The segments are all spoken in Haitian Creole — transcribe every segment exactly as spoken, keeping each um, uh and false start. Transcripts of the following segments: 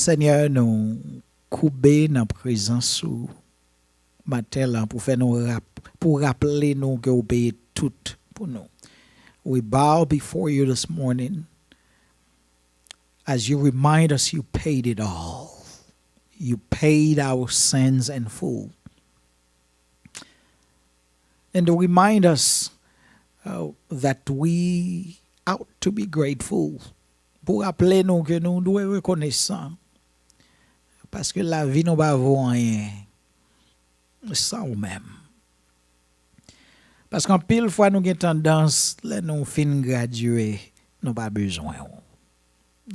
Senyè, nou koube nan prezans ou maten lan pou fè nou rap, pou raple nou ke ou peye tout pou nou. We bow before you this morning as you remind us you paid it all. You paid our sins in full. And to remind us uh, that we ought to be grateful. Pou raple nou ke nou dwe rekonesan. Paske lavi nou pa vo anyen san ou menm. Paske anpil fwa nou gen tandans, lè nou fin gradye, nou pa bezwen ou.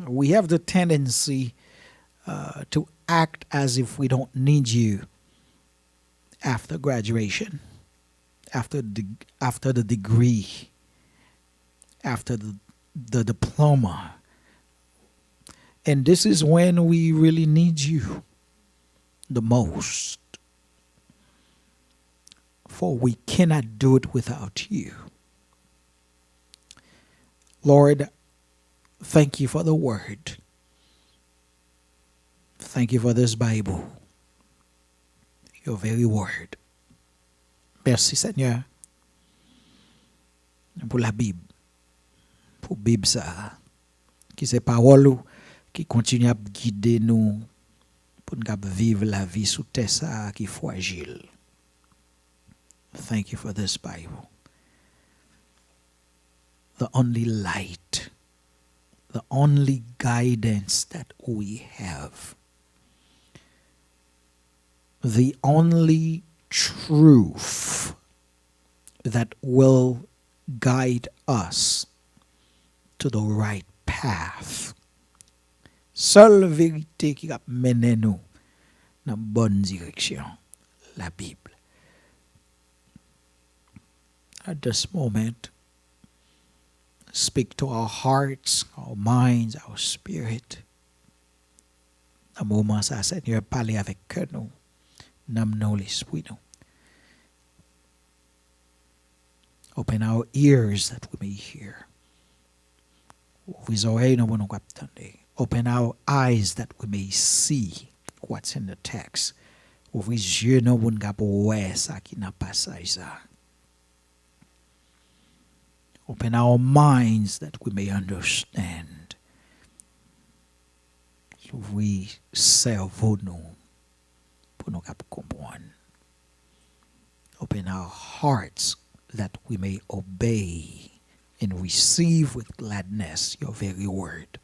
We have the tendency uh, to act as if we don't need you after graduation, after the, after the degree, after the, the diploma. And this is when we really need you the most. For we cannot do it without you. Lord, thank you for the word. Thank you for this Bible. Your very word. Mèsi, Senyè, pou Labib, pou Bib sa a, ki se pawòl ou, ki kontinye ap gide nou pou n kab viv lavi sou tè sa a ki frajil. Thank you for this Bible. The only light, the only guidance that we have, the only truth that will guide us to the right path. Sèl verite ki ap mennen nou nan bòn direksyon, Labib. At this moment, speak to our hearts, our minds, our spirit. Nan moman sa, Senyè, pale avèk kè nou, nanm nou, lespri nou. Open our ears that we may hear. Ouvri zòrèy nou pou nou kab tande. Open our eyes that we may see what's in the text. Ouvri zye nou pou n kab wè sa ki nan pasaj sa. Open our minds that we may understand. Ouvri sèvo nou pou nou kab konprann. Open our hearts that we may obey and receive with gladness your very word.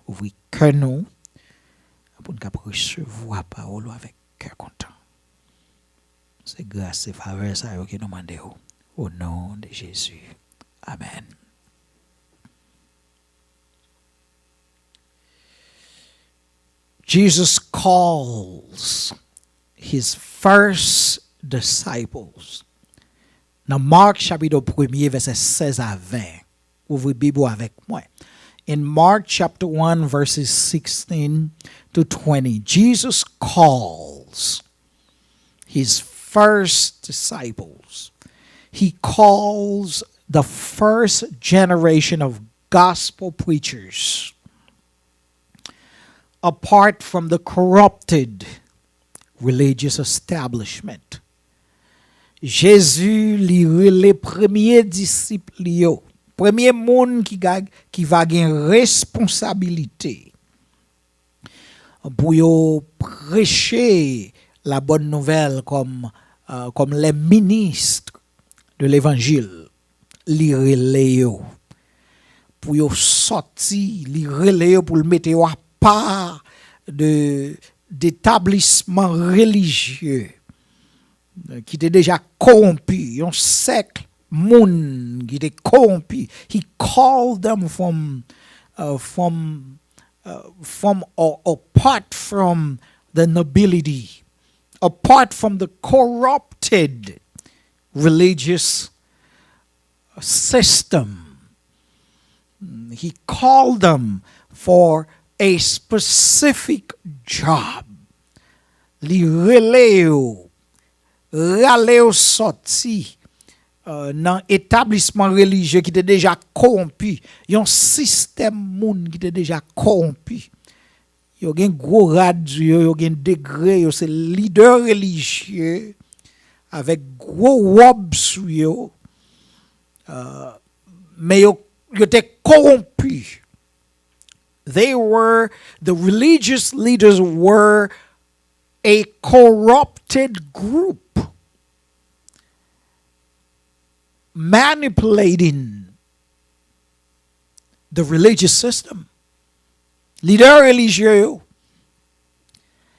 Ouvri kè nou pou n kab resevwa pawòl ou avèk kè kontan. Se gras, se favè sa yo ke nou mande w. O non de Jezi. Amèn. Jesus calls his first disciples. Nan Mark chapit premye, vèsè sèz a ven. Ouvri Bib ou avèk mwen. In Mark chapter one, verses sixteen to twenty, Jesus calls his first disciples. He calls the first generation of gospel preachers apart from the corrupted religious establishment. Jezi, li rele premye disip li yo, premye moun ki ga, ki va gen responsabilite pou yo preche la bonne nouvelle comme, euh, comme les ministres de l'évangile. Li rele yo pou yo sòti, li rele yo pou l mete yo apa de, detablisman relijye ki te deja kowonpi, yon sèk moun ki te kowonpi. He called them from, uh, from, uh, from or apart from the nobility, apart from the corrupted religious system. He called them for a specific job. Li rele yo, rale yo sòti, euh, nan etablisman relijye ki te deja kowonpi, yon sistèm moun ki te deja kowonpi. Yo gen gwo rad sou yo, yo gen degre, yo se lidè relijye avèk gwo wòb sou yo. Uh, men yo, yo te kowonpi. They were, the religious leaders were a corrupted group manipulating the religious system. Lidè relijye yo,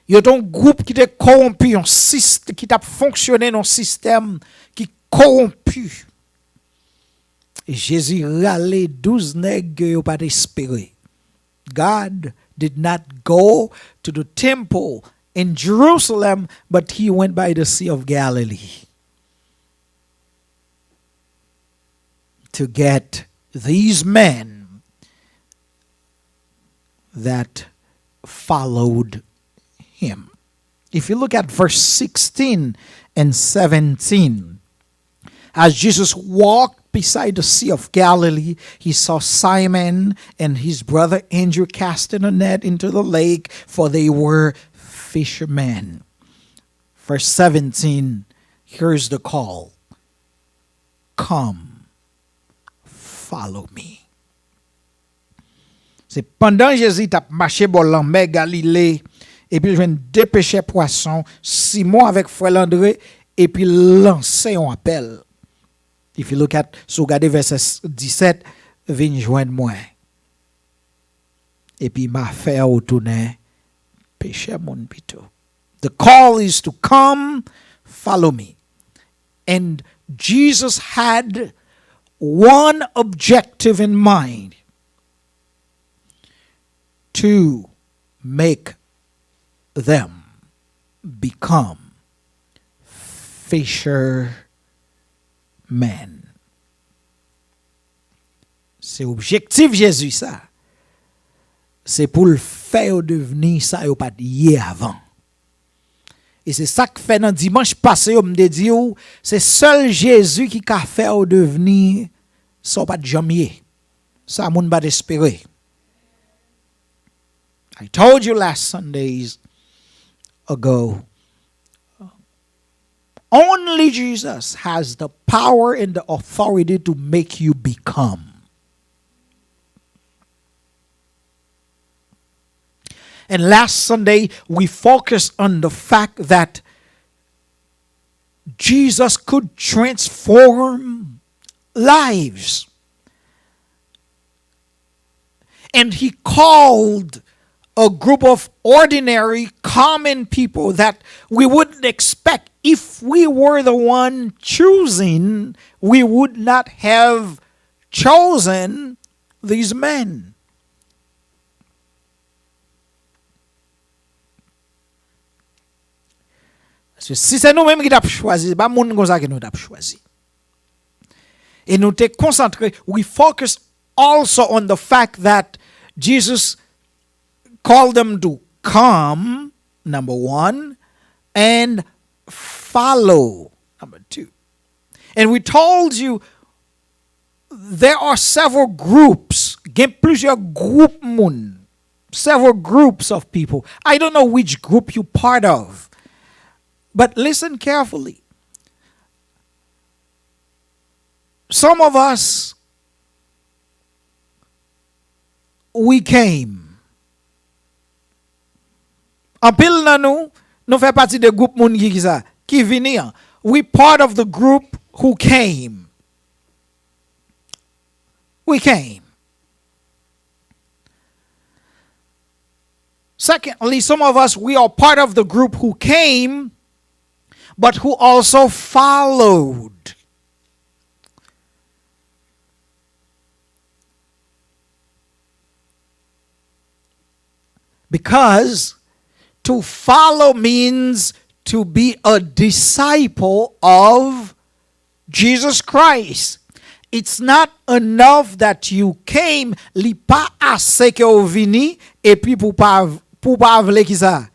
yo te yon gwoup ki te kowonpi, yon sist-, ki t ap fonksyone nan yon sistèm ki kowonpi. E Jezi rale douz nèg ke yo pa t espere. God did not go to the temple in Jerusalem, but he went by the Sea of Galilee to get these men that followed him. If you look at verse sixteen and seventeen, as Jesus walked beside the Sea of Galilee, he saw Simon and his brother Andrew casting a net into the lake, for they were fishermen. Verse seventeen, here's the call. Come, follow me. Se pandan Jezi t ap mache bò lanmè Galile, epi l jwenn de pechè pwason, Simon avèk frè l Andre, epi l lanse yon apèl. If you look at, si w gade vèsè disèt, vin jwenn mwen. Epi m a fè w tounen pechè moun pito. The call is to come, follow me. And Jesus had one objective in mind, to make them become fishermen. Se objektif Jezi sa. Se pou l fè yo devni sa yo pa t ye avan. E se sa k fè nan dimanch pase yo, m te di w, se sèl Jezi ki ka fè w devni sa w pa t janm ye. Sa moun pa t espere. I told you last Sundays ago, only Jesus has the power and the authority to make you become. And last Sunday, we focused on the fact that Jesus could transform lives. And he called a group of ordinary, common people that we wouldn't expect. If we were the one choosing, we would not have chosen these men. Paske si se nou menm ki t ap chwazi, se pa moun konsa ke nou t ap chwazi. E nou te konsantre, we focus also on the fact that Jesus called them to come, number one, and follow, number two. And we told you there are several groups, gen plizyè gwoup moun, several groups of people. I don't know which group you part of, but listen carefully. Some of us, we came. Anpil nan nou, nou fè pati de gwoup moun ki, ki sa, ki vini an. We part of the group who came. We came. Secondly, some of us, we are part of the group who came, but who also followed. Because to follow means to be a disciple of Jesus Christ. It's not enough that you came, li pa ase ke w vini, epi pou pa, pou pa vle ki sa?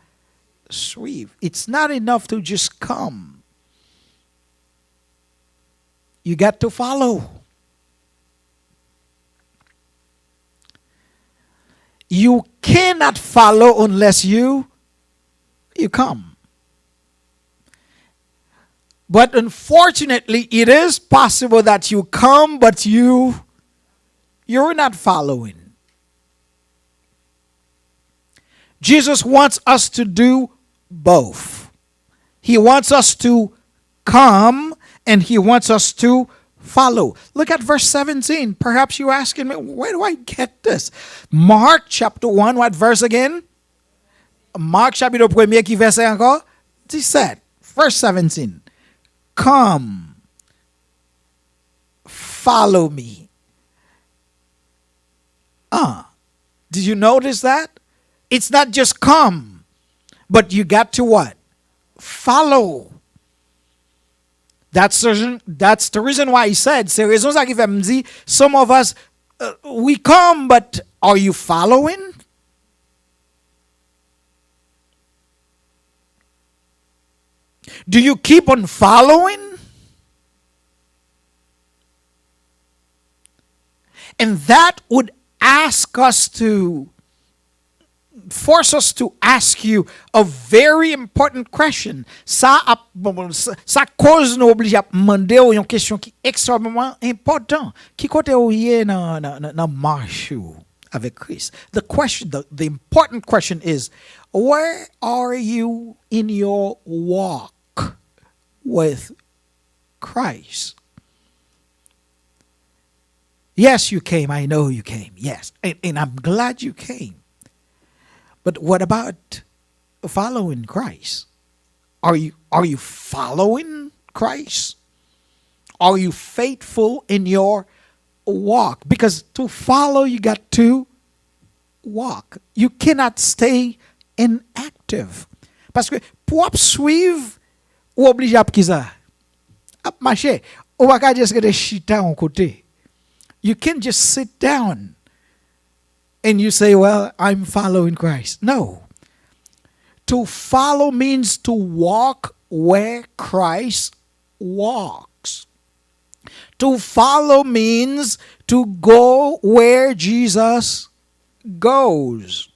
Suiv. It's not enough to just come. You got to follow. You cannot follow unless you you come. But unfortunately, it is possible that you come, but you you're not following. Jesus wants us to do both. He wants us to come and he wants us to follow. Look at verse seventeen. Perhaps you're asking me, where do I get this? Mark chapter one, what verse again? Mark chapitre premier, ki vèsè ankò? Dix-sept, verse seventeen. Come, follow me. Ah, did you notice that? It's not just come, but you got to what? Follow. That's the, that's the reason why he said, se rezon sa ki fè m di, some of us, uh, we come, but are you following? Do you keep on following? And that would ask us to force us to ask you a very important question. Sa ap, bon, bon, sa, sa koz nou oblije ap mande w yon kesyon ki ekstrèmeman enpòtan. Ki kote ou ye nan, nan, nan, nan mach ou avèk Kris? The question, the, the important question is, where are you in your walk with Christ? Yes, you came. I know you came. Yes. And, and I'm glad you came. But what about following Christ? Are you are you following Christ? Are you faithful in your walk? Because to follow, you got to walk. You cannot stay inactive. Paske pou w ap swiv, ou oblije ap kisa? Ap mache. Ou pa ka just rete chita yon kote. You can't just sit down and you say, well, I'm following Christ. No. To follow means to walk where Christ walks. To follow means to go where Jesus goes.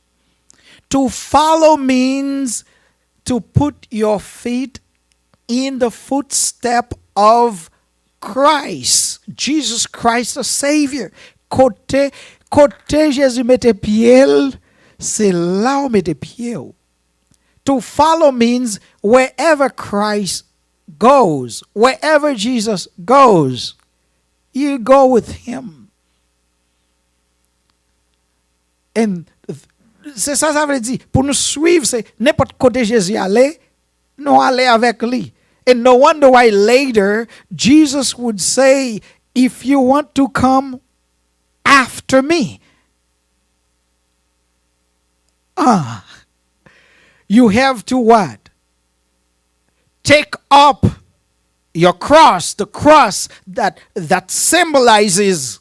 To follow means to put your feet in the footstep of Christ, Jesus Christ the Savior. Kote, kote Jezi mete pye l, se la w mete pye w. To follow means wherever Christ goes, wherever Jesus goes, you go with him. And se sa sa vle di, pou nou swiv, se nenpòt kote Jezi ale, nou ale avèk li. And no wonder why later Jesus would say, if you want to come after me, ah, you have to what? Take up your cross, the cross that that symbolizes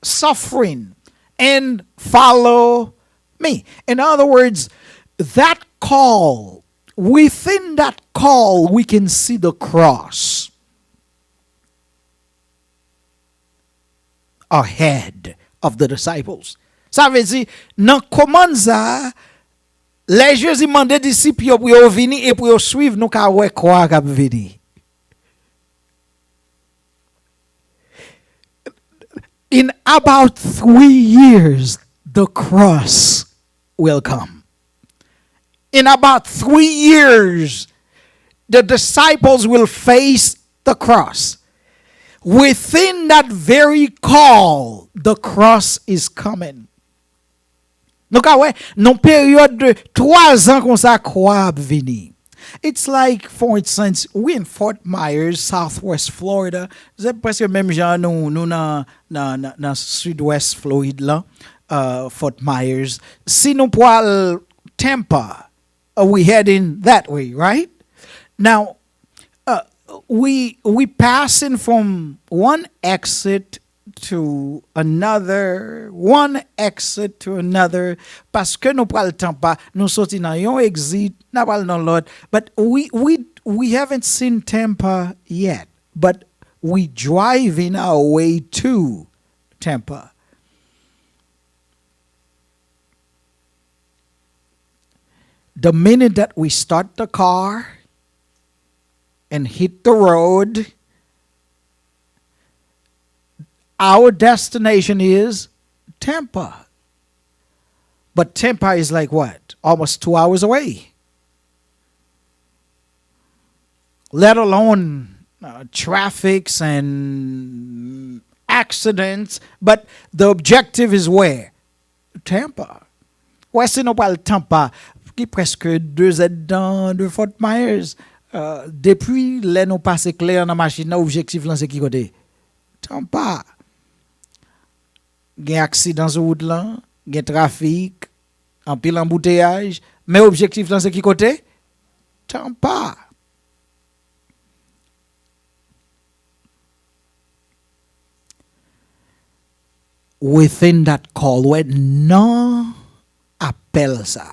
suffering, and follow me. In other words, that call, within that call, we can see the cross ahead of the disciples. Sa vle di, nan komann sa a, lè Jezi mande disip yo pou yo vini e pou yo swiv, nou ka wè kwa k ap vini. In about three years, the cross will come. In about three years, the disciples will face the cross. Within that very call, the cross is coming. Nou ka wè, nan peryòd de twa zan konsa, kwa ap vini. It's like, for instance, we in Fort Myers, Southwest Florida. Se prèske menm jan nou, nou nan, nan, nan, nan Sidwès Florid lan, uh, Fort Myers. Si nou pral Tampa, uh, we heading that way, right? Now, uh, we we passing from one exit to another, one exit to another, paske nou pral Tampa, nou soti nan yon exit, n ap al nan lòt, but we we we haven't seen Tampa yet, but we driving our way to Tampa. The minute that we start the car and hit the road, our destination is Tampa. But Tampa is like what? Almost two hours away. Let alone uh, traffics and accidents, but the objective is where? Tampa. Wè, si nou pral Tampa, ki prèske de zèdtan de Fort Myers, uh, depi lè nou pase klè nan machin nan, objektif lan se ki kote? Tampa. Gen aksidan sou wout lan, gen trafik, anpil anbouteyaj, men objektif lan se ki kote? Tampa. Within that call, wè, nan apèl sa,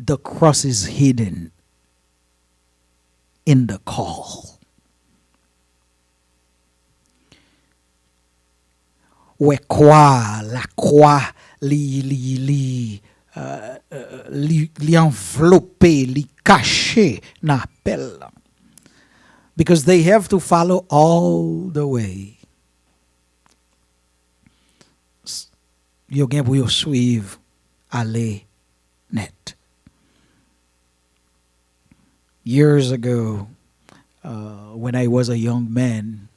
the cross is hidden in the call. Wè kwa, lakwa, li, li, li, uh, uh, li, li anvlope, li kache nan apèl lan. Because they have to follow all the way. Yo gen pou yo swiv ale nèt. Years ago, uh, when I was a young man,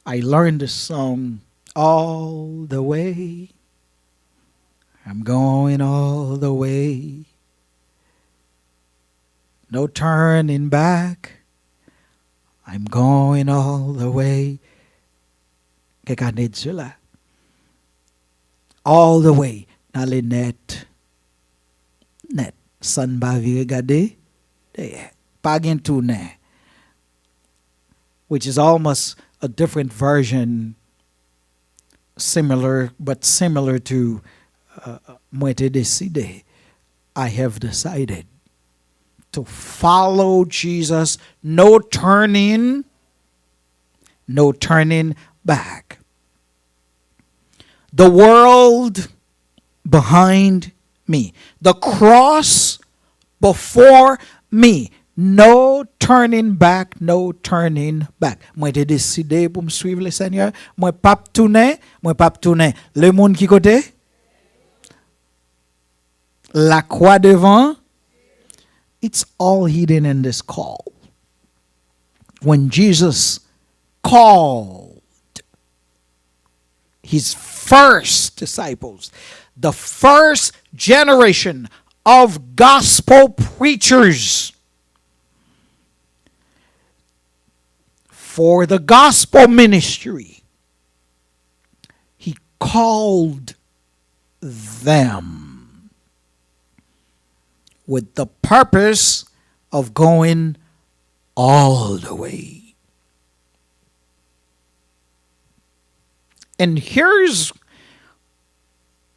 I learned the song all the way. I'm going all the way. No turning back. I'm going all the way. Kèk ane de sela. All the way. N ale nèt. Nèt. San n pa vire gade dèyè. Pa gen tounen. Which is almost a different version, similar, but similar to uh, mwen te deside. I have decided to follow Jesus. No turning, no turning back. The world behind me. The cross before me. No turning back, no turning back. Mwen te deside pou m swiv le Senyè. Mwen p ap tounen, mwen p ap tounen. Le moun ki kote? Lakwa devan. It's all hidden in this call. When Jesus called his first disciples, the first generation of gospel preachers for the gospel ministry, he called them with the purpose of going all the way. And here's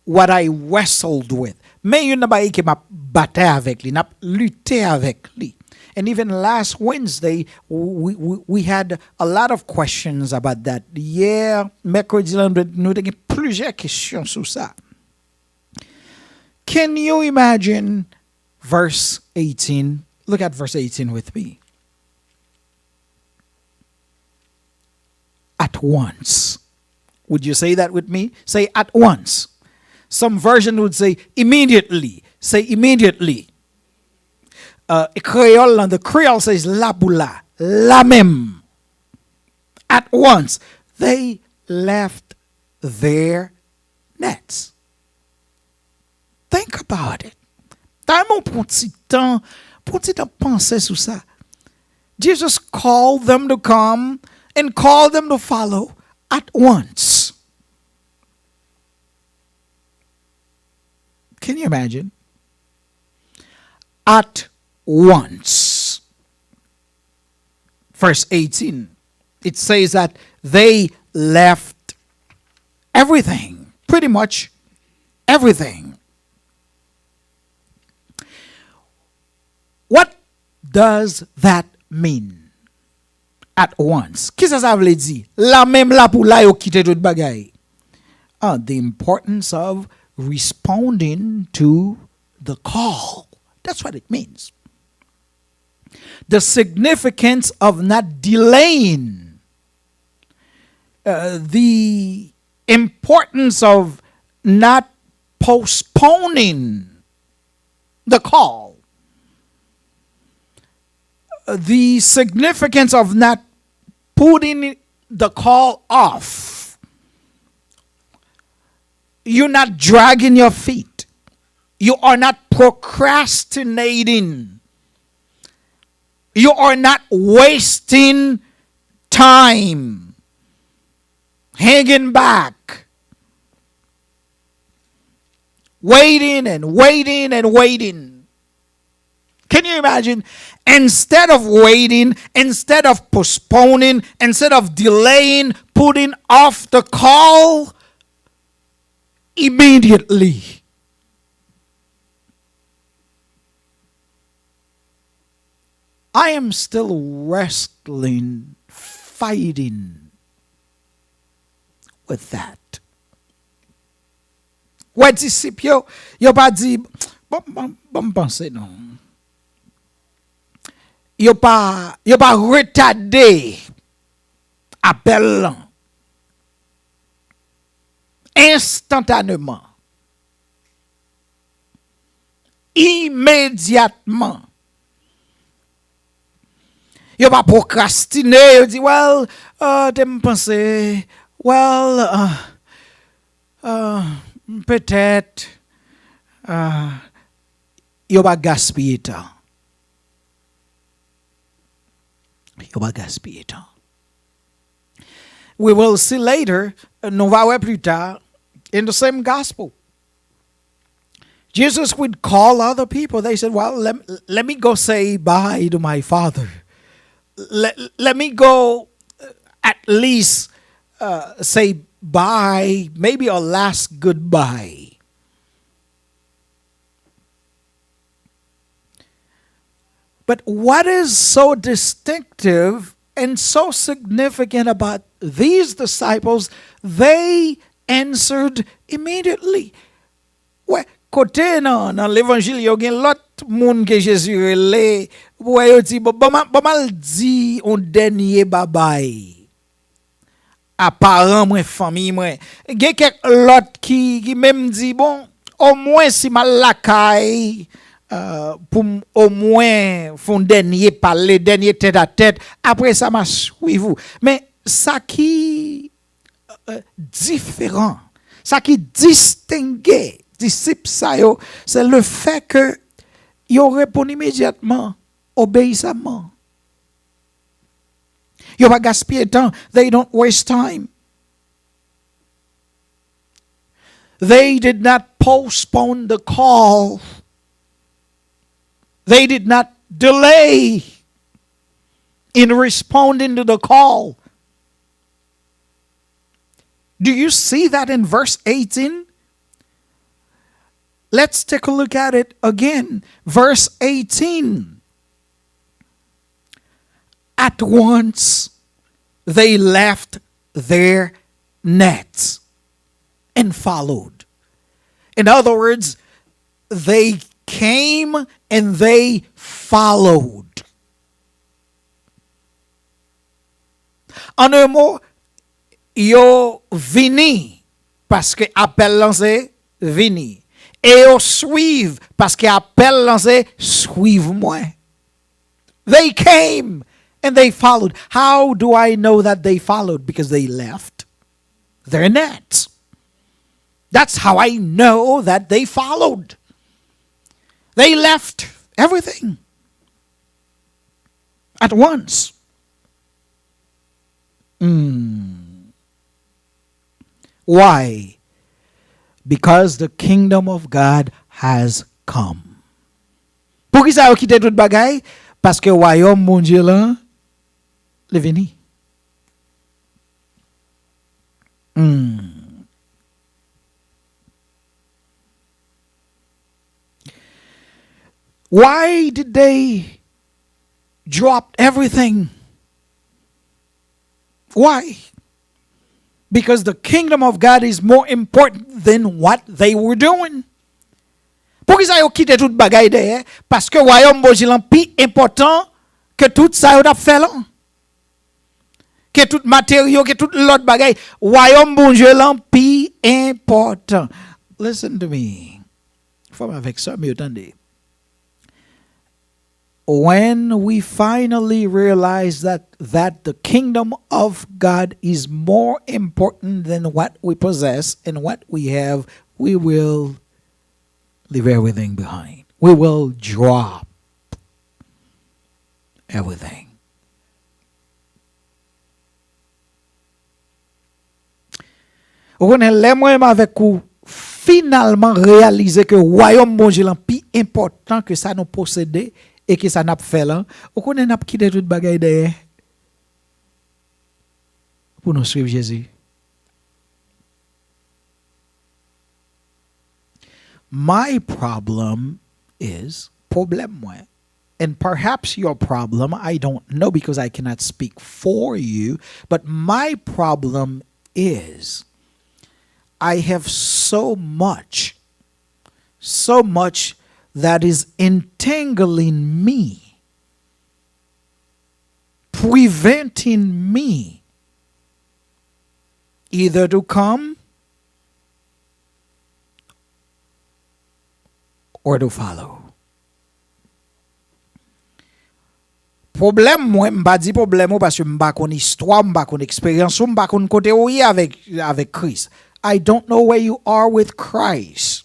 what I wrestled with. Men youn nan bagay ke m ap batay avèk li, n ap lite avèk li. And even last Wednesday, we, we, we had a lot of questions about that. Yè, mèkredi la, nou te gen plizyè kesyon sou sa. Can you imagine verse eighteen? Look at verse eighteen with me. At once. Would you say that with me? Say at once. Some version would say immediately. Say immediately. Uh, Creole, the Creole says la pou la, la menm. At once, they left their nets. Think about it. Tèlman pou ti tan, pou ti tan panse sou sa. Jesus called them to come and called them to follow at once. Can you imagine? At once. Verse eighteen, it says that they left everything, pretty much everything. What does that mean? At once. Kisa sa vle di? La menm la pou la yo kite tout bagay. uh, the importance of responding to the call. That's what it means. The significance of not delaying, uh, the importance of not postponing the call, the significance of not putting the call off. You're not dragging your feet. You are not procrastinating. You are not wasting time hanging back, waiting and waiting and waiting. Can you imagine? Instead of waiting, instead of postponing, instead of delaying, putting off the call, immediately. I am still wrestling, fighting with that. Wè, disip yo, yo pa di, bon, bon, bon, m panse non. Yo pa, yo pa retade apèl lan. Enstantaneman. Imedyatman. Yo pa pwokrastine, yo di, well, uh, te m panse, well, uh, uh, petèt, uh, yo pa gaspiye tan. Yo pa gaspiye tan. We will see later, nou va wè pli ta, in the same gospel. Jesus would call other people. They said, well, let, let me go say bye to my father. Let, let me go uh, at least uh, say bye, maybe a last goodbye. But what is so distinctive and so significant about these disciples? They answered immediately. Wè, kote nan, nan levanjil yo gen lòt moun ke Jezi rele, wè yo di, bon, ban m al di yon dènye babay. A paran mwen, fanmi mwen. Gen kèk lòt ki, ki menm di, bon, omwen si m al lakay uh, pou m omwen fè yon dènye pale, dènye tèt a tèt, apre sa m a swiv ou. Men sa ki uh, diferan, sa ki distenge disip sa yo, se le fè ke yo reponn imedyatman, obeyisaman. Yo pa gaspiye tan. They don't waste time. They did not postpone the call. They did not delay in responding to the call. Do you see that in verse eighteen? Let's take a look at it again. Verse eighteen. At once, they left their nets and followed. In other words, they came and they followed. En un mot, yo vini paske apèl lan se vini. E yo swiv paske apèl lan se swiv mwen. They came and they followed. How do I know that they followed? Because they left their nets. That's how I know that they followed. They left everything at once. Mm. Why? Because the kingdom of God has come. Poukisa yo kite tout bagay? Paske wayòm Bondye lan, li vini. Mm. Why did they drop everything? Why? Because the kingdom of God is more important than what they were doing. Poukisa yo kite tout bagay dèyè? Paske wayòm Bondye lan pi enpòtan ke tout sa yo t ap fè lan. Ke tout materyo, ke tout lòt bagay. Wayòm Bondye lan pi enpòtan. Listen to me. Frè m avèk sè m yo, tande. When we finally realize that, that the kingdom of God is more important than what we possess and what we have, we will leave everything behind. We will drop everything. Ou konnen, lè mwen menm avèk ou finalman reyalize ke wayòm Bondye lan pi enpòtan ke sa nou posede e ke sa n ap fè lan, ou konnen n ap kite tout bagay dèyè pou nou swiv Jezi. My problem is, pwoblèm mwen, and perhaps your problem, I don't know because I cannot speak for you, but my problem is, I have so much, so much that is entangling me, preventing me either to come or to follow. Pwoblèm mwen, m pa di pwoblèm ou paske m pa konn istwa, m pa konn eksperyans ou, m pa konn kote ou ye avèk, avèk Kris. I don't know where you are with Christ.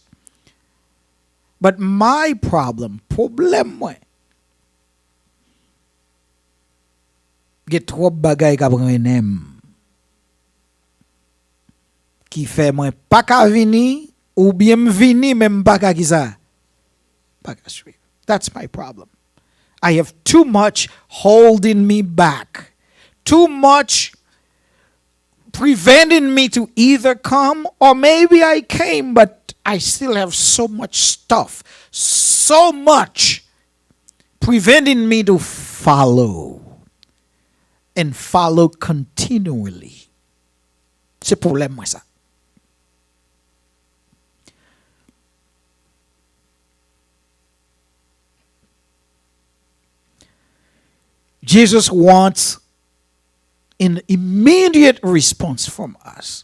But my problem, pwoblèm mwen, gen twòp bagay k ap rennen m, ki fè mwen pa ka vini, oubyen m vini, men m pa ka kisa? Pa ka swiv. That's my problem. I have too much holding me back, too much preventing me to either come, or maybe I came, but I still have so much stuff, so much preventing me to follow and follow continually. Se pwoblèm mwen sa. Jesus wants an immediate response from us.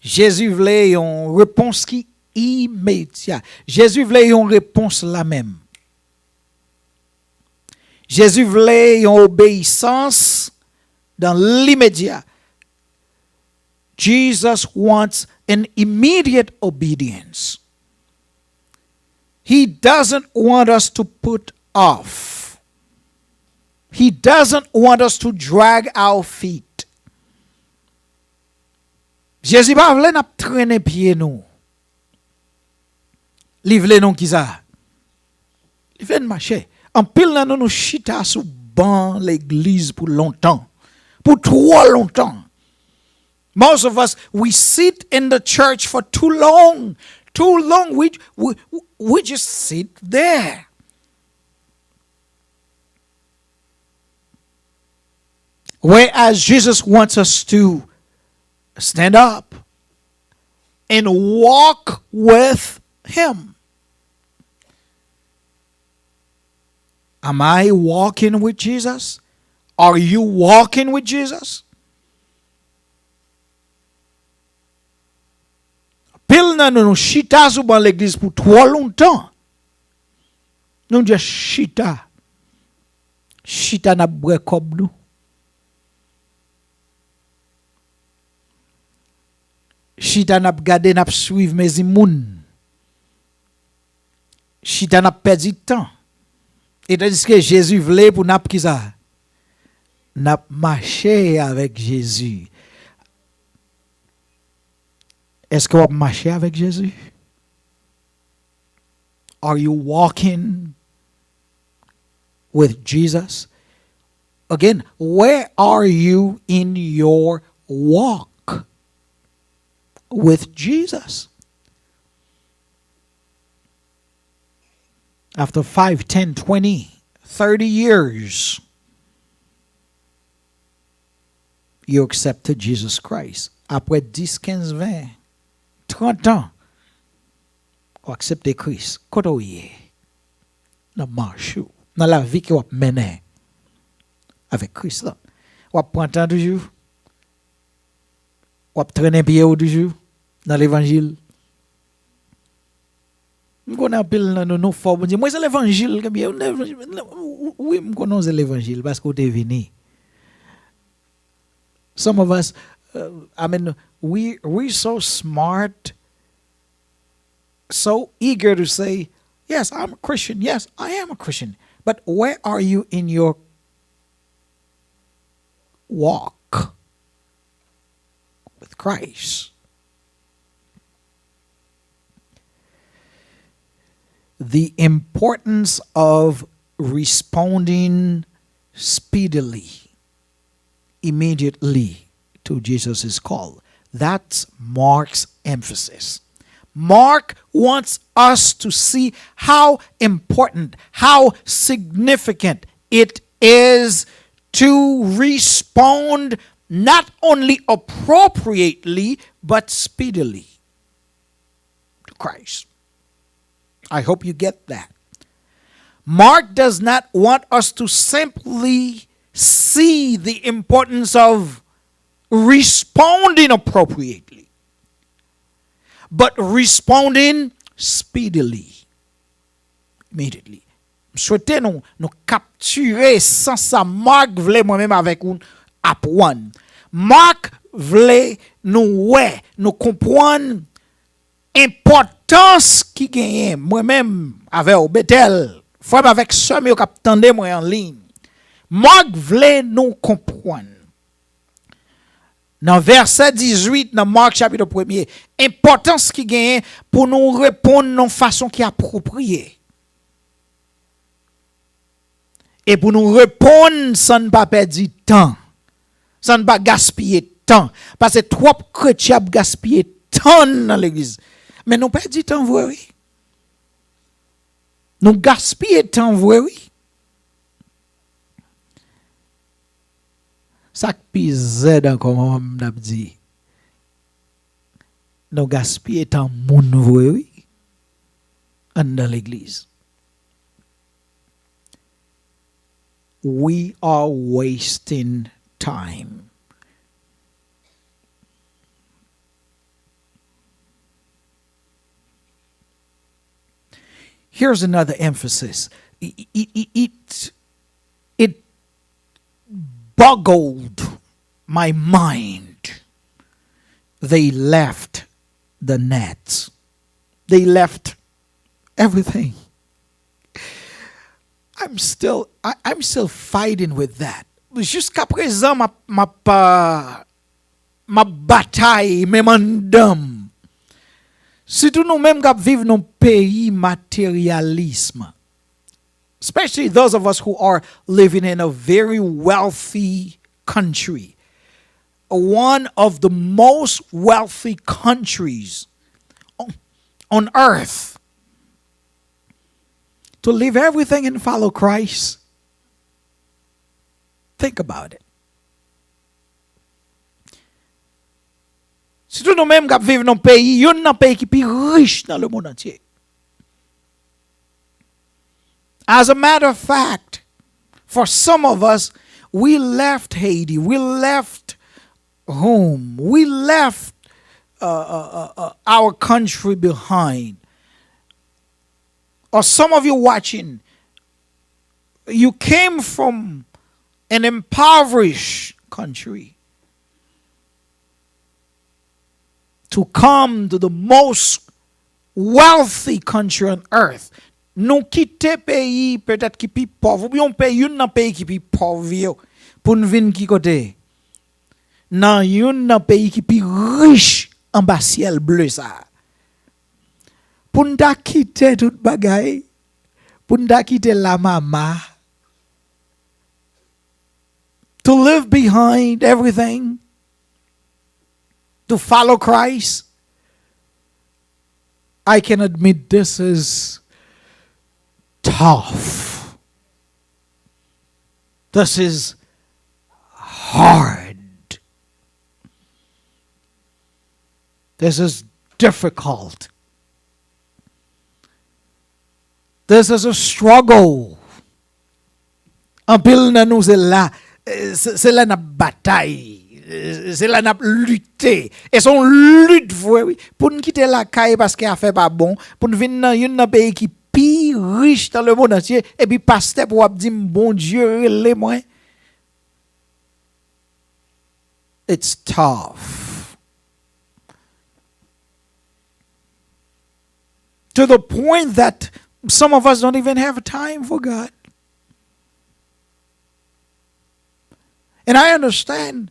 Jezi vle yon repons ki imedya. Jezi vle yon repons la menm. Jezi vle yon obeyisans dan limedya. Jesus wants an immediate obedience. He doesn't want us to put off. He doesn't want us to drag our feet. Jezi pa vle n ap trennen pye nou. Li vle nou kisa? Li vle n mache. Anpil nan nou, nou chita sou ban legliz pou lontan. Pou twò lontan. Most of us, we sit in the church for too long. Too long. We, we, we just sit there. Whereas Jesus wants us to stand up and walk with him. Am I walking with Jesus? Are you walking with Jesus? Anpil nan nou, nou chita sou ban legliz pou twò lontan. Nou just chita. Chita n ap bwè kòb nou. Chita n ap gade, n ap swiv mezi moun. Chita n ap pèdi tan. E tandiske Jezi vle pou n ap kisa? N ap mache avèk Jezi. Èske w ap mache avèk Jezi? Are you walking with Jesus? Again, where are you in your walk with Jesus? After five, ten, twenty, thirty years, you accepted Jesus Christ. Apre dis, kenz, ven, trant an, ou aksepte Kris. Kote w ye? Nan mach ou, nan lavi ke w ap mennen avèk Kris la. W ap pran tan toujou? W ap trennen pye w toujou nan levanjil? M konnen anpil nan nou, nou fò Bondye. Mwen se levanjil, ebyen, wi, m konnen w se levanjil paske w te vini. Some of us, uh, I mean, we, we so smart, so eager to say, "Yes, I'm a Christian. Yes, I am a Christian." But where are you in your walk with Christ? The importance of responding speedily, immediately to Jesus' call. That's Mark's emphasis. Mark wants us to see how important, how significant it is to respond not only appropriately, but speedily to Christ. I hope you get that. Mark does not want us to simply see the importance of responding appropriately, but responding speedily, immediately. M swete nou, nou kaptire sans sa Mark vle mwen menm avèk ou aprann. Mark vle nou wè, nou konprann enpòtans ki genyen, mwen menm avè w, Betèl, frè m avèk sè m yo k ap tande mwen an liy. Mark vle nou konprann, nan vèsè dizuit nan Mark chapit premye, enpòtans ki genyen pou nou reponn nan fason ki apwopriye. E pou nou reponn san n pa pèdi tan, san n pa gaspiye tan. Paske twòp kretyen ap gaspiye tan nan legliz. Men nou pèdi tan vre, wi. Nou gaspiye tan vre, wi. Sa k pi zèd ankò, manman m t ap di, nou gaspiye tan moun vre, wi, anndan legliz. We are wasting time. Here's another emphasis. It, it, it, it, it boggled my mind. They left the nets. They left everything. I'm still, I, I'm still fighting with that. Jiska prezan, m ap, m ap, uh, m ap batay, menm anndan m. Sitou nou menm k ap viv nan peyi materyalism. Especially those of us who are living in a very wealthy country. One of the most wealthy countries on, on earth. To leave everything and follow Christ. Think about it. Sitou nou menm k ap viv nan peyi, youn nan peyi ki pi rich nan lemonn antye. As a matter of fact, for some of us, we left Haiti, we left home, we left, uh, uh, uh, uh, our country behind. Or some of you watching, you came from an impoverished country to come to the most wealthy country on earth. Nou kite peyi petèt ki pi pòv, oubyen yon peyi, youn nan peyi ki pi pòv yo, pou n vin ki kote? Nan youn nan peyi ki pi rich anba syèl ble sa a. Pou n ta kite tout bagay, pou n ta kite lamama, to leave behind everything, to follow Christ, I can admit this is tough. This is hard. This is difficult. This is a struggle. Anpil nan nou, se la, eh, se, se la n ap batay, eh, se la n ap lite. E se yon lit vre, wi. Pou n kite lakay paske afè pa bon, pou n vin nan youn nan peyi ki pi rich dans le monde entier, epi pastè pou w ap di m, Bondye rele mwen. It's tough. To the point that some of us don't even have time for God. And I understand,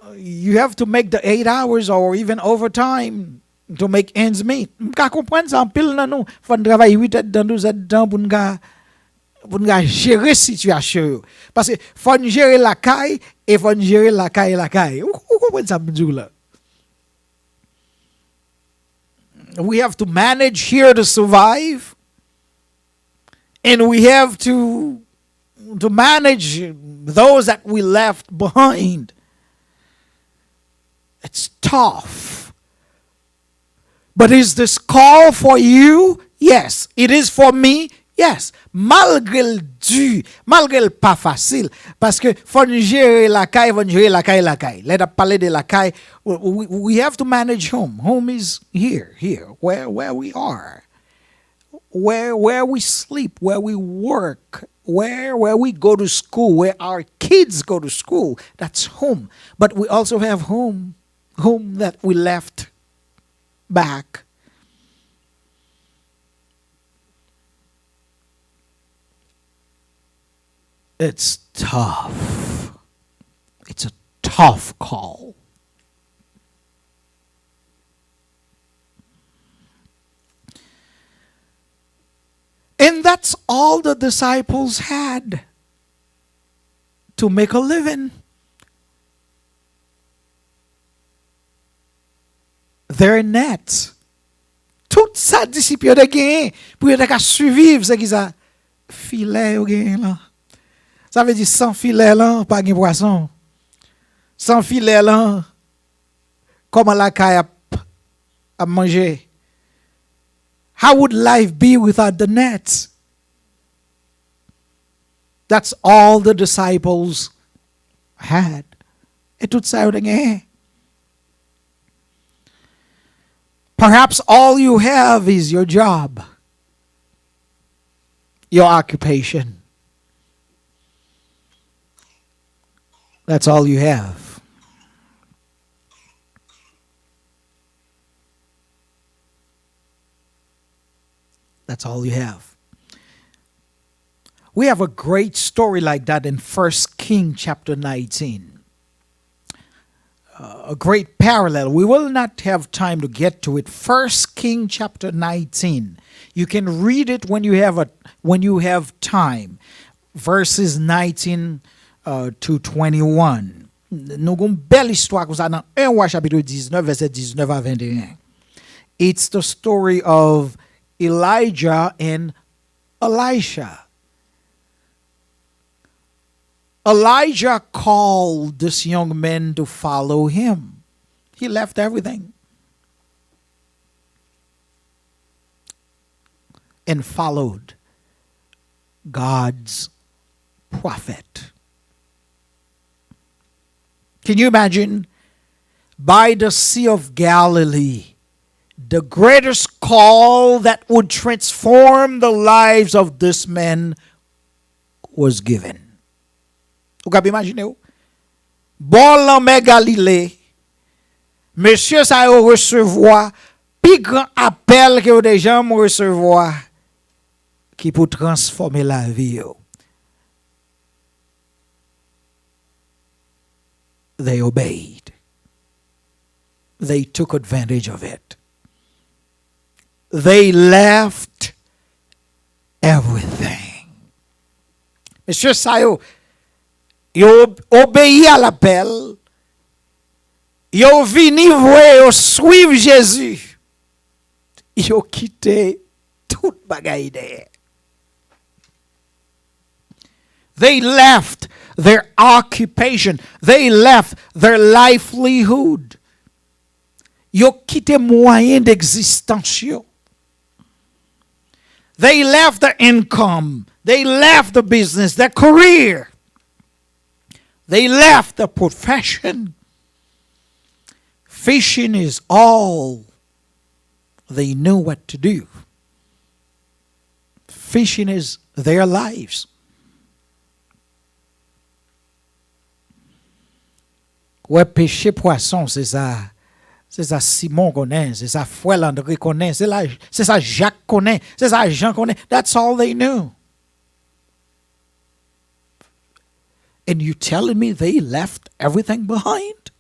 uh, you have to make the eight hours or even overtime to make ends meet. M ka konprann sa, anpil nan nou, fò n travay uit èdtan, douz èdtan pou n ka, pou n ka jere sitiyasyon yo. Paske fò n jere lakay, e fò n jere lakay, lakay. Ou, ou konprann sa m di w la? We have to manage here to survive. And we have to, to manage those that we left behind. It's tough. But is this call for you? Yes, it is for me. Yes. Malgre l di, malgre l pa fasil, paske fò n jere lakay, fò n jere lakay, lakay. Lè n ap pale de lakay, we, we, we have to manage home. Home is here, here, where, where we are, where, where we sleep, where we work, where, where we go to school, where our kids go to school. That's home. But we also have home, home that we left back. It's tough. It's a tough call. And that's all the disciples had to make a living. Their nets. Tout sa disip yo te genyen pou yo te ka siviv, se ki sa? Filè yo genyen lan. Sa vle di, san filè lan, pa gen pwason. San filè lan, kòman lakay ap, ap manje? How would life be without the nets? That's all the disciples had. E tout sa yo te genyen. Perhaps all you have is your job, your occupation. That's all you have. That's all you have. We have a great story like that in First King chapter nineteen. Uh, a great parallel. We will not have time to get to it. First King chapter nineteen. You can read it when you have a, when you have time. Verses nineteen, uh, to twenty-one. Nou gen yon bèl istwa konsa nan en Wa chapit diznèf, vèsè diznèf a venteyen. It's the story of Elijah and Elisha. Elijah called this young man to follow him. He left everything and followed God's prophet. Can you imagine? By the Sea of Galilee, the greatest call that would transform the lives of this man was given. Ou kab imajine w? Bò lanmè Galile, mesye sa yo resevwa pi gran apèl ke yo te janm resevwa, ki pou transfòme lavi yo. They obeyed. They took advantage of it. They left everything. Mesye sa yo, yo ob-, obeyi a lapèl, yo vini vre, yo swiv Jezi, yo kite tout bagay dèyè. They left their occupation. They left their livelihood. Yo kite mwayen degzistans yo. They left the income. They left the business, their career. They left the profession. Fishing is all they knew what to do. Fishing is their lives. Wè, peche pwason, se sa, se sa Simon konnen, se sa frè l Andre konnen, se la, se sa Jak konnen, se sa Jan konnen. That's all they knew. And you telling me they left everything behind?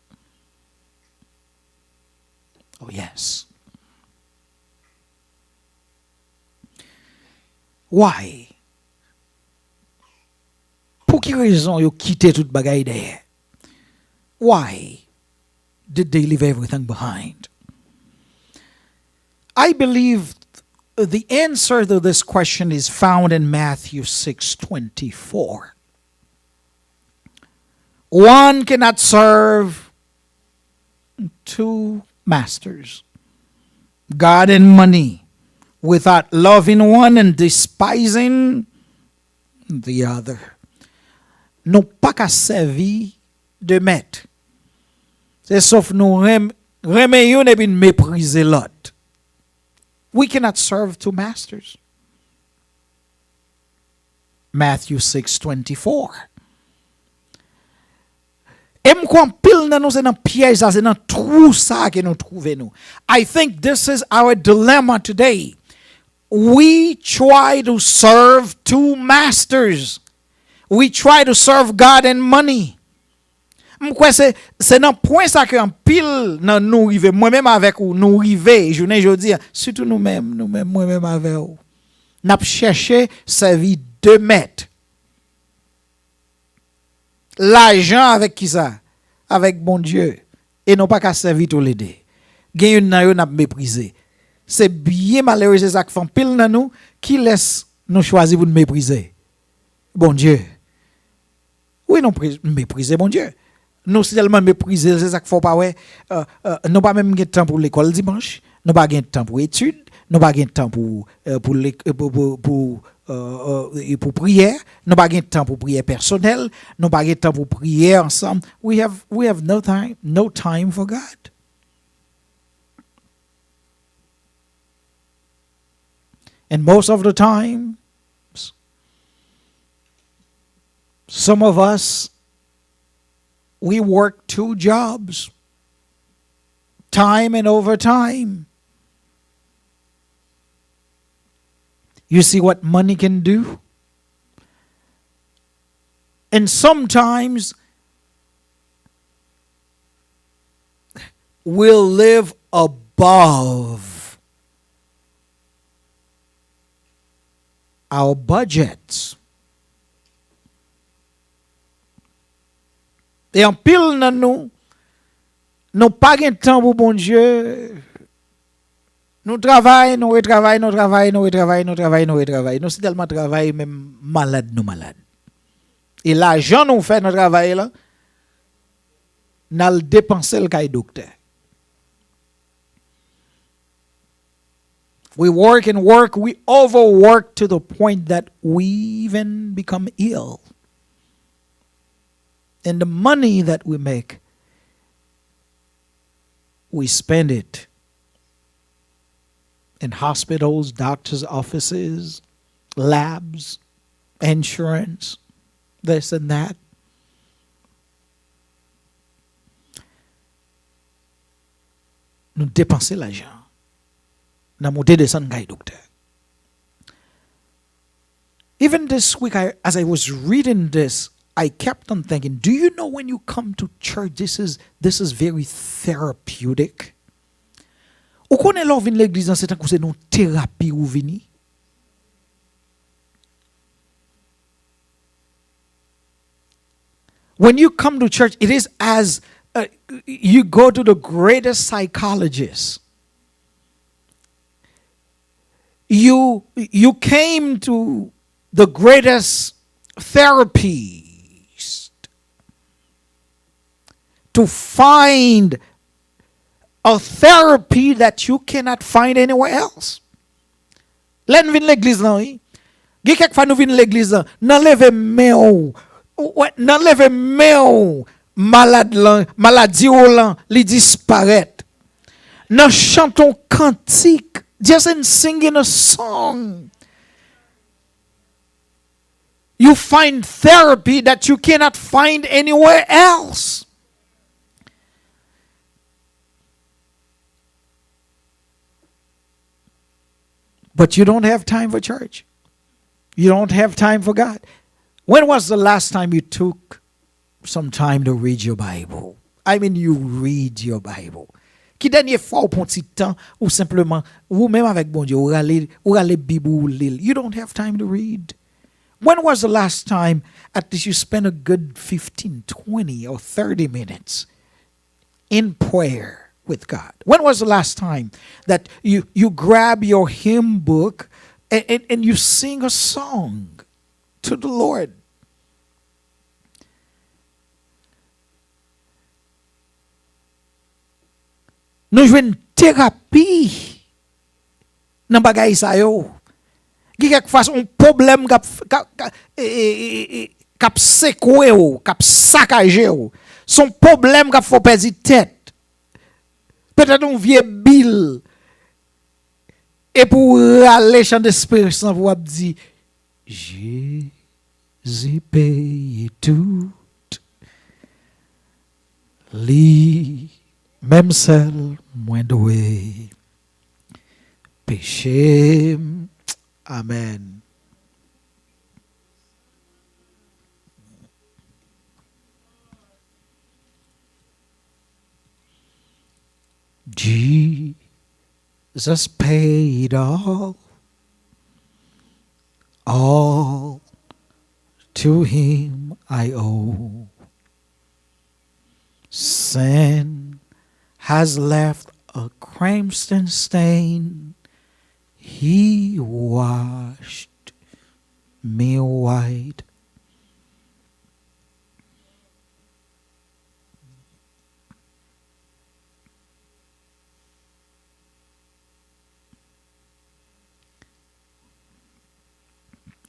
Oh, yes. Why? Pou ki rezon yo kite tout bagay dèyè? Why did they leave everything behind? I believe the answer to this question is found in Matthew six twenty-four. One cannot serve two masters, God and money, without loving one and despising the other. Nou pa ka sèvi de mèt. Se sof nou renm-, renmen youn epi n meprize lòt. We cannot serve two masters. Matthew six twenty-four. E m kwè anpil nan nou se nan pyèj sa, se nan twou sa ke nou twouve nou. I think this is our dilemma today. We try to serve two masters. We try to serve God and money. M kwè se, se nan pwen sa ke anpil nan nou rive. Mwen menm avèk ou, nou rive jounen jodi a. Sitou nou menm, nou menm, mwen menm avè w. N ap chèche sèvi de mèt. Lajan avèk kisa? Avèk Bondye. E nou pa ka sèvi toulede. Gen youn nan yo n ap meprize. Se byen malere, se sa k fè anpil nan nou, kilès nou chwazi pou n meprize? Bondye. Wi, nou pre-, meprize Bondye. Nou si tèlman meprize l, se sa k fè w pa wè, euh, euh, nou pa menm gen tan pou lekòl dimanch, nou pa gen tan pou etid, nou pa gen tan pou, euh, pou lek-, euh, pou, pou, pou, euh, euh, e pou priyè, nou pa gen tan pou priyè pèsonèl, nou pa gen tan pou priyè ansanm. We have, we have no time, no time for God. And most of the times, some of us, we work two jobs, time and overtime. You see what money can do? And sometimes we'll live above our budgets. E anpil nan nou, nou pa gen tan pou Bondye. Nou travay, nou retravay, nou travay, nou retravay, nou travay, nou retravay. Nou si tèlman travay, menm malad nou malad. E lajan nou fè nan travay la, n al depanse l kay doktè. We work and work, we overwork to the point that we even become ill. And the money that we make, we spend it in hospitals, doctors' offices, labs, insurance, this and that. Nou depanse lajan nan moute desann kay doktè. Even this week, I, as I was reading this, I kept on thinking, do you know when you come to church, this is, this is very therapeutic? Ou konnen lè w vin legliz lan, se tankou se nan terapi ou vini. When you come to church, it is as, uh, you go to the greatest psychologist. You, you came to the greatest therapist to find a therapy that you cannot find anywhere else. Lè n vin legliz lan, wi. Gen kèk fwa nou vin legliz lan, nan leve men w. Ou wè, nan leve men w, malad lan, maladi w lan, li disparèt. Nan chante yon kantik, just in singing a song, you find therapy that you cannot find anywhere else. But you don't have time for church. You don't have time for God. When was the last time you took some time to read your Bible? I mean, you read your Bible. Ki dènye fwa ou pran ti tan ou senpleman, ou menm avèk Bondye, ou rale, ou rale Bib ou, ou li l? You don't have time to read. When was the last time at least you spent a good fifteen, twenty, or thirty minutes in prayer with God? When was the last time that you, you grab your hymn book and, and, and you sing a song to the Lord? Nou jwenn terapi nan bagay sa yo. Gen kèk fwa, se yon pwoblèm k ap, k ap, k ap, e, e, e, e, k ap sekwe w, k ap sakaje w. Se yon pwoblèm k ap fè w pèdi tèt. Petèt yon vye bil. Epi w rale chan desperans lan pou w ap di, Jezi peye tout. Li menm sèl mwen dwe. Peche m. Amèn. Jesus paid all. All to him I owe. Sin has left a crimson stain. He washed me white.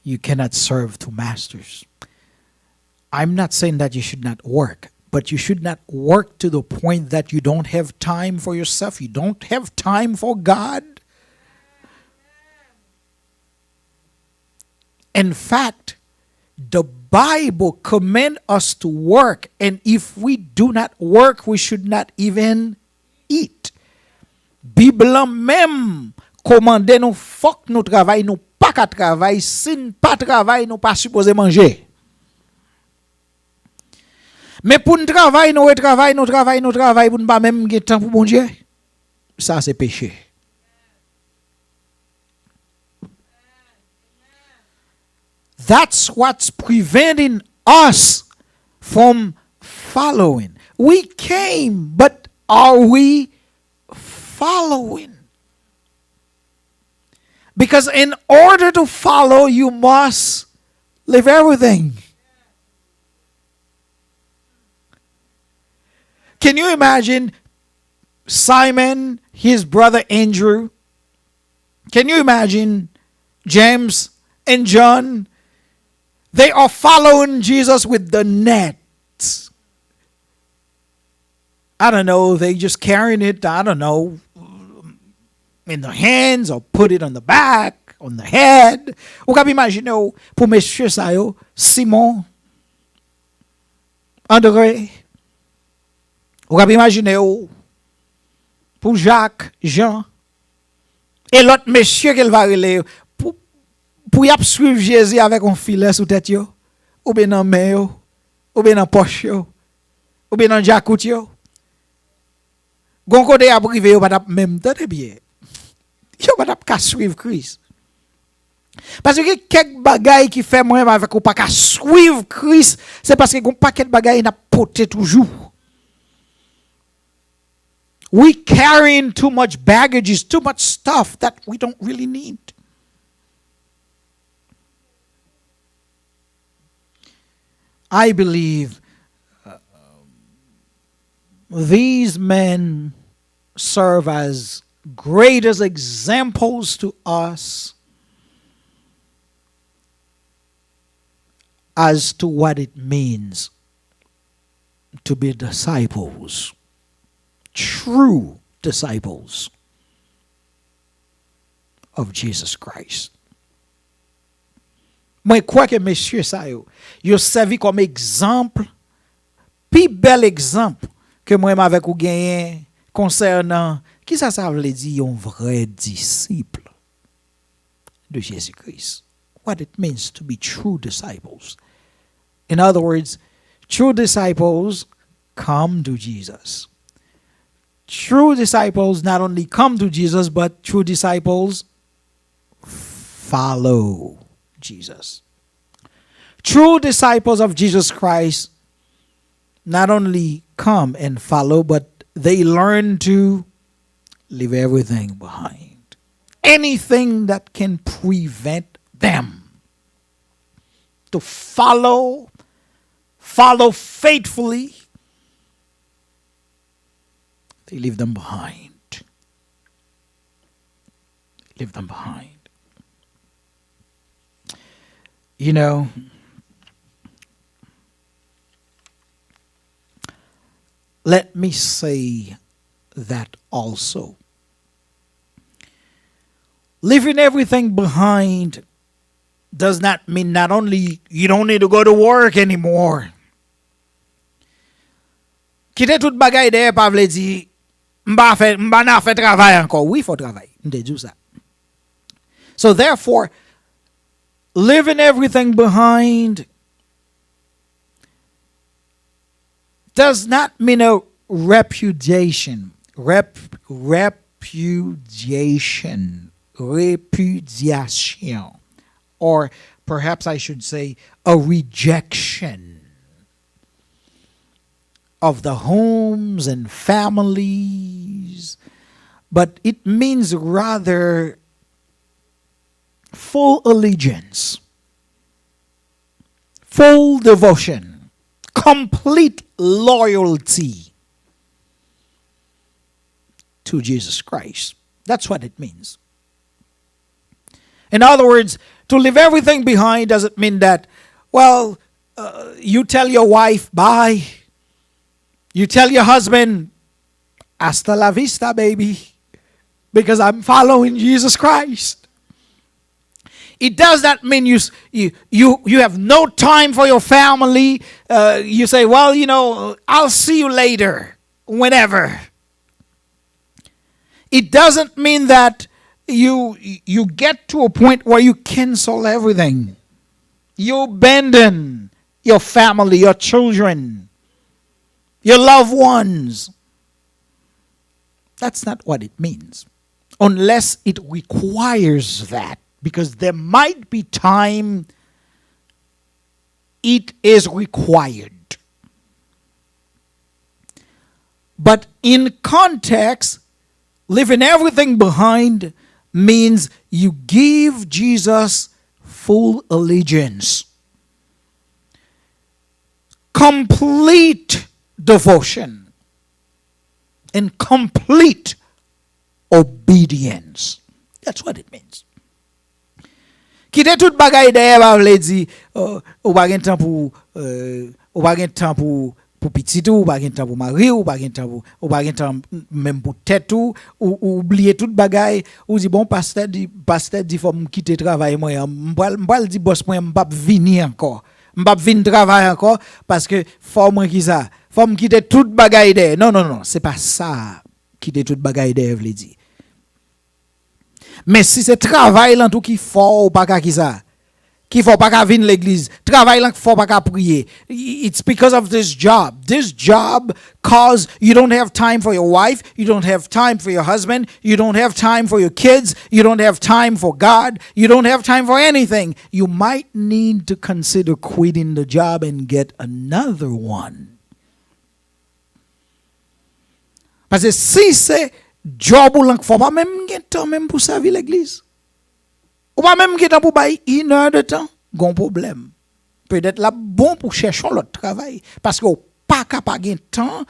You cannot serve two masters. I'm not saying that you should not work, but you should not work to the point that you don't have time for yourself, you don't have time for God. In fact, the Bible command us to work, and if we do not work, we should not even eat. Bib lan menm kòmande nou, fòk nou travay, nou pa ka travay, si n pa travay, nou pa sipoze manje. Men pou n travay, nou retravay, nou travay, nou travay, pou n pa menm gen tan pou Bondye, sa se peche. That's what's preventing us from following. We came, but are we following? Because in order to follow, you must leave everything. Can you imagine Simon, his brother Andrew? Can you imagine James and John? They are following Jesus with the nets. I don't know, they just carrying it, I don't know, in the hands or put it on the back, on the head. Ou kab imajine w pou mesye sa yo, Simon, Andre, ou kab imajine w pou Jak, Jan, e lòt mesye ke l va rele yo, pou, pou y ap swiv Jezi avèk yon filè sou tèt yo, oubyen nan men yo, oubyen nan pòch yo, oubyen nan djakout yo. Gon kote y ap rive, yo pa t ap menm tande byen. Yo pa t ap ka swiv Kris. Paske gen kèk bagay ki fè mwen avèk ou pa ka swiv Kris, se paske gon pakèt bagay n ap pote toujou. We carrying too much baggages, too much stuff that we don't really need. I believe, uh, these men serve as greatest examples to us as to what it means to be disciples, true disciples of Jesus Christ. Mwen kwè ke mesye sa yo, yo sèvi kòm egzanp, pi bèl egzanp ke mwen menm avèk ou genyen konsènan kisa sa vle di yon vrè disip de Jezi Kris. What it means to be true disciples. In other words, true disciples come to Jesus. True disciples not only come to Jesus, but true disciples follow Jesus. True disciples of Jesus Christ not only come and follow, but they learn to leave everything behind. Anything that can prevent them to follow, follow faithfully, they leave them behind. Leave them behind. You know, let me say that also. Leaving everything behind does not mean not only you don't need to go to work anymore. Kite tout bagay dèyè pa vle di m pa fè, m pa nan fè travay ankò. Wi, fò travay. M te di w sa. So therefore, leaving everything behind does not mean a repudiation. Rep, repudiation. Repudiation. Or perhaps I should say a rejection of the homes and families, but it means rather full allegiance, full devotion, complete loyalty to Jesus Christ. That's what it means. In other words, to leave everything behind doesn't mean that, well, uh, you tell your wife bye, you tell your husband, "Hasta la vista, baby," because I'm following Jesus Christ. It does not mean you, you, you, you have no time for your family. Uh, you say, "Well, you know, I'll see you later, whenever." It doesn't mean that you, you get to a point where you cancel everything. You abandon your family, your children, your loved ones. That's not what it means. Unless it requires that, because there might be time it is required. But in context, leaving everything behind means you give Jesus full allegiance, complete devotion, and complete obedience. That's what it means. Kite tout bagay dèyè pa vle di, euh, ou pa gen tan pou, euh, ou pa gen tan pou, pou pitit ou, ou pa gen tan pou mari w, ou pa gen tan pou, ou pa gen tan menm pou tèt ou, ou, ou bliye tout bagay, ou di, "Bon, pastè di, pastè di fò m kite travay mwen an, m pral, m pral di bòs mwen m p ap vini ankò. M p ap vin travay ankò, paske fò mwen ki sa, fò m kite tout bagay dèyè." Non, non, non, se pa sa kite tout bagay dèyè vle di. Men si se travay lan tou ki fè w pa ka ki sa, ki fè w pa ka vin legliz, travay lan ki fè w pa ka priye, it's because of this job. This job cause you don't have time for your wife, you don't have time for your husband, you don't have time for your kids, you don't have time for God, you don't have time for anything. You might need to consider quitting the job and get another one. Paske si se djòb ou lan k fè w pa menm gen tan menm pou sèvi legliz, ou pa menm gen tan pou bay inè de tan, gon pwoblèm. Petèt l ap bon pou chèche yon lòt travay, paske w pa ka pa gen tan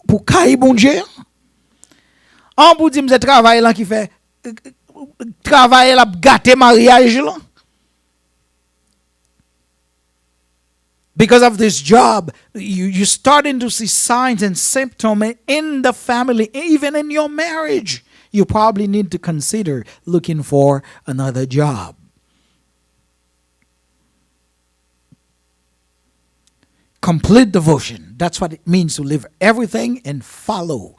pou kay Bondye an. An pou di m se travay lan ki fè, travay la ap gate maryaj lan. Because of this job, you, you're starting to see signs and symptoms in the family, even in your marriage. You probably need to consider looking for another job. Complete devotion. That's what it means to leave everything and follow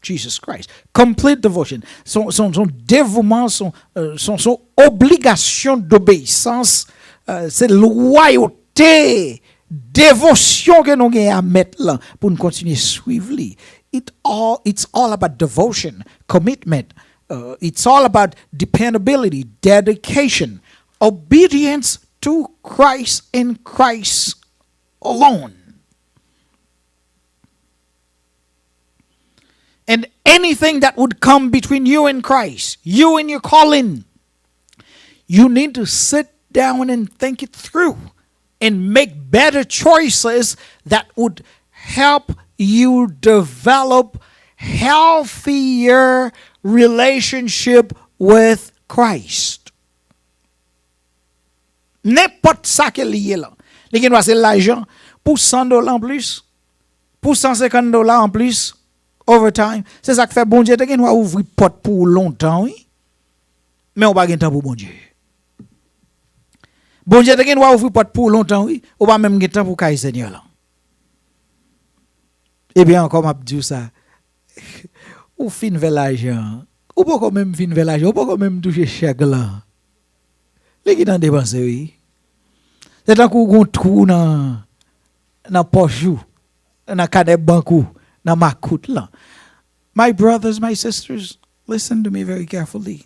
Jesus Christ. Complete devotion. Son, son, son devouman, son, euh, son, son obligasyon d'obéissance, euh, se lwayote, devosyon ke nou gen a Mèt lan pou n kontinye swiv li. It all, it's all about devotion, commitment. Uh, it's all about dependability, dedication, obedience to Christ and Christ alone. And anything that would come between you and Christ, you and your calling, you need to sit down and think it through and make better choices that would help you develop healthier relationship with Christ. Nenpòt sa ke li ye lan. Li gen dwa se lajan pou san dola anplis, pou san senkant dola anplis, overtime. Se sa k fè Bondye te gen dwa ouvri pòt pou ou lontan, wi. Men ou pa gen tan pou Bondye. Bondye te gen dwa ouvri pòt pou ou lontan, wi. Ou pa menm gen tan pou kay Senyè lan. Ebyen ankò, m ap di w sa. Ou fin fè lajan. Ou poko menm fin fè lajan. Ou poko menm touche chèk lan. Li gentan depanse, wi. Se tankou w gen yon twou nan, nan pòch ou, nan kanè bank ou, nan makout lan. My brothers, my sisters, listen to me very carefully.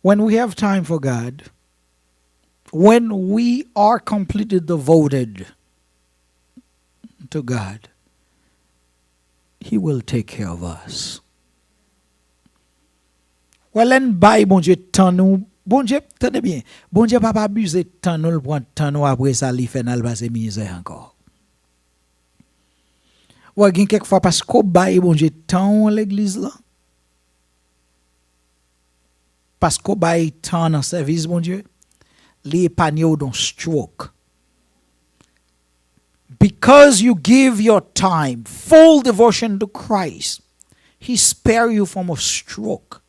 When we have time for God, when we are completely devoted to God, He will take care of us. Wè, lè n bay Bondye tan nou, Bondye, tande byen, Bondye p ap abize tan nou, l pran tan nou, apre sa li fè n al pase mizè ankò. Wè, gen kèk fwa paske w bay Bondye tan w legliz lan, paske w bay tan nan sèvis Bondye, li epanye w de yon stroke. Because you give your time, full devotion to Christ, He spare you from a stroke.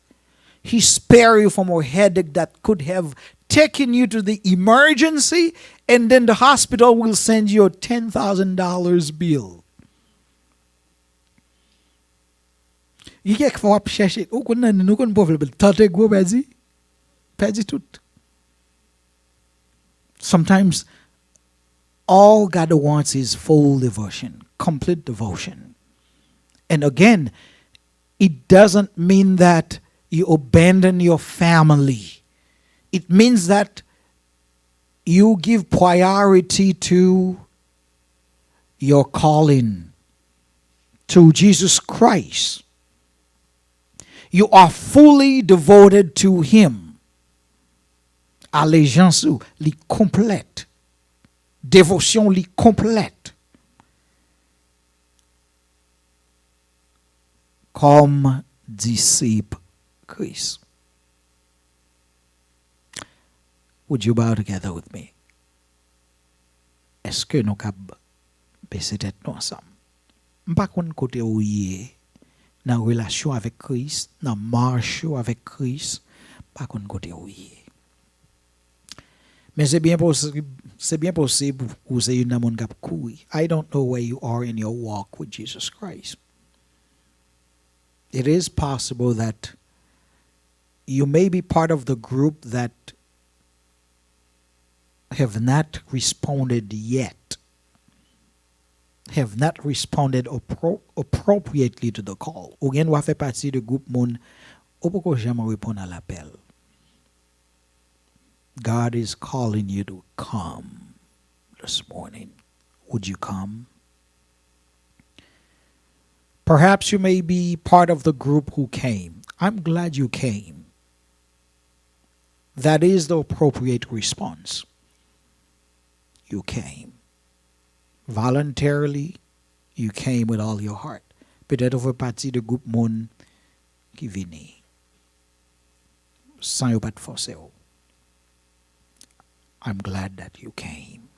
He spare you from a headache that could have taken you to the emergency, and then the hospital will send you a ten thousand dollars bill. Gen kèk fwa w ap chèche, ou konn nan, nou konn pwovèb, tante gwo pèdi, pèdi tout. Sometimes all God wants is full devotion, complete devotion. And again, it doesn't mean that you abandon your family. It means that you give priority to your calling, to Jesus Christ. You are fully devoted to Him. Alejans ou li konplèt. Devosyon li konplèt. Kòm disip Kris. Would you bow together with me? Èske nou kab bese tèt nou ansanm? M pa konn kote ou ye nan relasyon avèk Kris, nan mach ou avèk Kris, m pa konn kote ou ye. Men se byen posib, se byen posib ou se youn nan moun k ap kouri. I don't know where you are in your walk with Jesus Christ. It is possible that you may be part of the group that have not responded yet, have not responded appro- appropriately to the call. Ou gen dwa fè pati de gwoup moun ou poko janm reponn a lapèl. God is calling you to come this morning. Would you come? Perhaps you may be part of the group who came. I'm glad you came. That is the appropriate response. You came. Voluntarily, you came with all your heart. Petèt ou fè pati de gwoup moun ki vini san yo pa t fòse w. I'm glad that you came.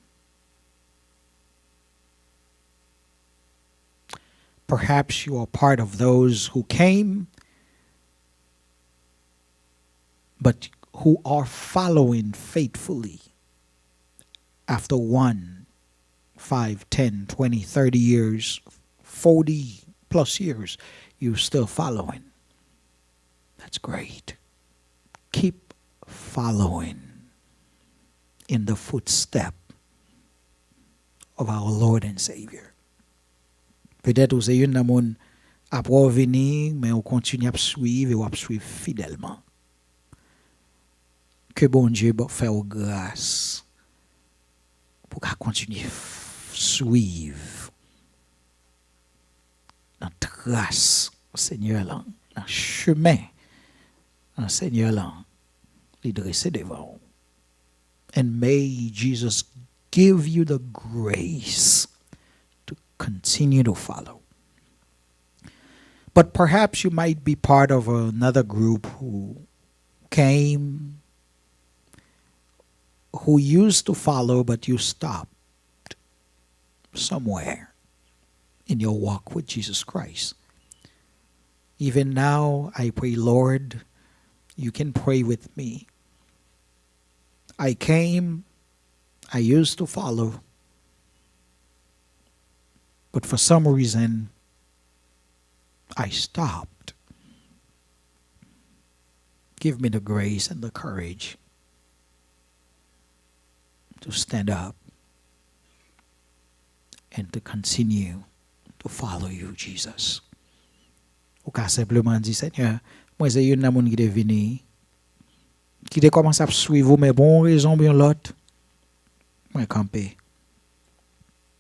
Perhaps you are part of those who came, but who are following faithfully after one, five, ten, twenty, thirty years, forty plus years, you're still following. That's great. Keep following in the footstep of our Lord and Savior. Petèt ou se youn nan moun apre w vini, men ou kontinye ap swiv e w ap swiv fidèlman. Ke Bondye ba- fè w gras pou w ka kontinye f- swiv nan tras Senyè lan, nan chemen nan Senyè lan li drese devan w. And may Jesus give you the grace to continue to follow. But perhaps you might be part of another group who came, who used to follow, but you stopped somewhere in your walk with Jesus Christ. Even now, I pray, Lord, you can pray with me. I came, I used to follow, but for some reason, I stopped. Give me the grace and the courage to stand up and to continue to follow you, Jesus. Ou ka senpleman di, Senyè, mwen se youn nan moun ki te vini, ki te kòmanse ap swiv ou, men pou yon rezon oubyen yon lòt, mwen kanpe.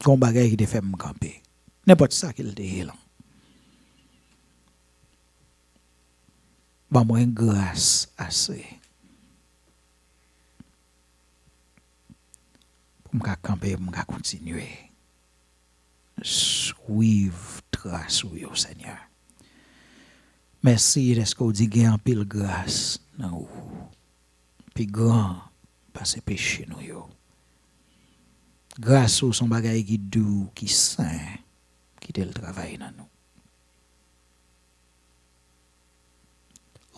Gon bagay ki te fè m kanpe. Nenpòt sa ke l te ye lan. Ban mwen gras ase pou m ka kanpe, pou m ka kontinye swiv tras ou yo, Senyè. Mèsi dèske w di gen anpil gras nan ou, pi gran pase peche nou yo. Gras ou se yon bagay ki dou, ki sen, kite l travay nan nou.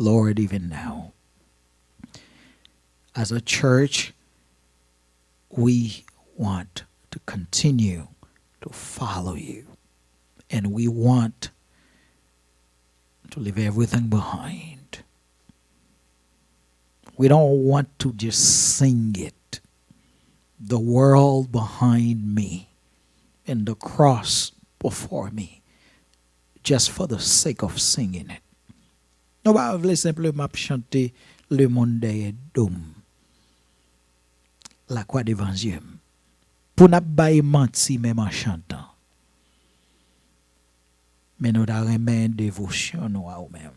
Lord, even now, as a church, we want to continue to follow you. And we want to leave everything behind. We don't want to just sing it. The world behind me and the cross before me, just for the sake of singing it. Nou pa vle senpleman ap chante lemonn dèyè do m, lakwa devan zye m. Pou n ap bay manti menm an chantan. Men nou ta renmen devosyon nou a ou menm.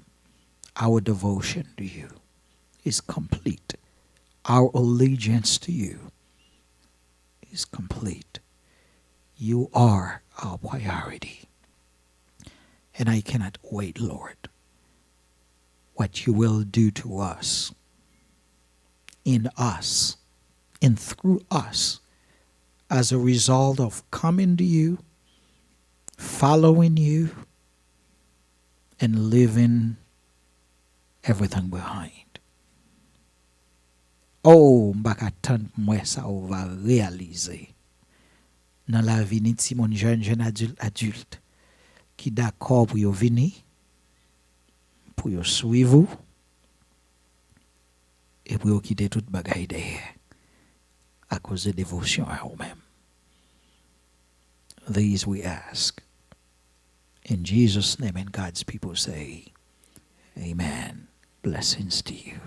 Our devotion to you is complete. Our allegiance to you is complete. You are our priority. And I cannot wait, Lord, what you will do to us, in us, and through us, as a result of coming to you, following you, and leaving everything behind. Oh, m pa ka tann pou m wè sa ou va reyalize nan lavi ni timoun, jèn, jèn adilt, adilt ki dakò pou yo vini, pou yo swiv ou, e pou yo kite tout bagay dèyè akoz de devosyon a ou menm. These we ask in Jesus' name, and God's people say, Amen. Blessings to you.